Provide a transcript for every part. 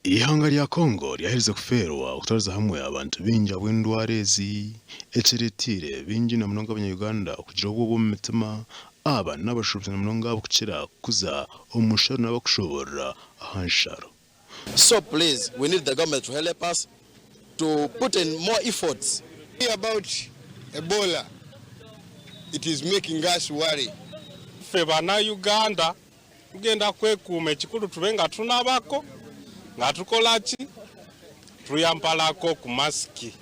Eihanga rya Congo ryaherize kufeerwa okutwariza hamwe abantu baingi ahabw'endwara ezi, ekireteire baingi na munonga abanya-Uganda kugira obwoba omu mitima. Aba n'abashuubuzi na munonga abakukira kuza omu nsharo n'abakushoborora aha nsharo. So please we need the government to help us to put in more efforts. About Ebola it is making us worry. Ffe bana Uganda tugenda kwekuuma, ekikulu tube nga tunabako nga tukola ki, tuyampalako ku masiki.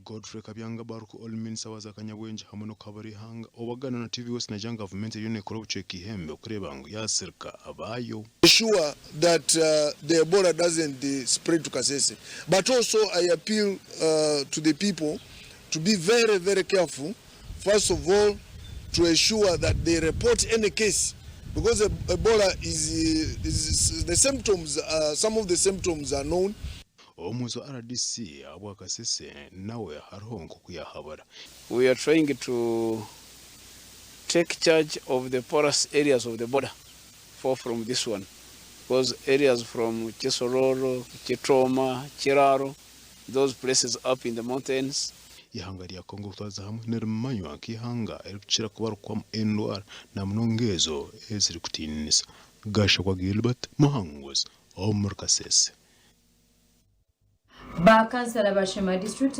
Godfrey Kabyanga Baruku ori minisita wa za kanyabwengye hamwe n'okuhabura eihanga obagana na TV West naagira ngu gavumenti eriyo neekora obucweka ihembe okureeba ngu yaasirika abaayo. Ensure that the Ebola doesn't spread to Kasese but also I appeal to the people to be very very careful, first of all to ensure that they report any case because Ebola is the symptoms, some of the symptoms are known. Omuhwezi wa RDC ahabwa Kasese nawe hariho nk'oku yahabura. We are trying to take charge of the porous areas of the border, far from this one, because areas from Chisoro, Chitoma, Chiraro, those places up in the mountains. Ihanga rya Congo kutwariza hamwe nirimanywa nk'ihanga erikukira kubarukwamu endwara na munonga ezo ezirikutiinisa. Gashakwa Gilbert Muhanguzi omuri Kasese. Bakansala ba Sheema District.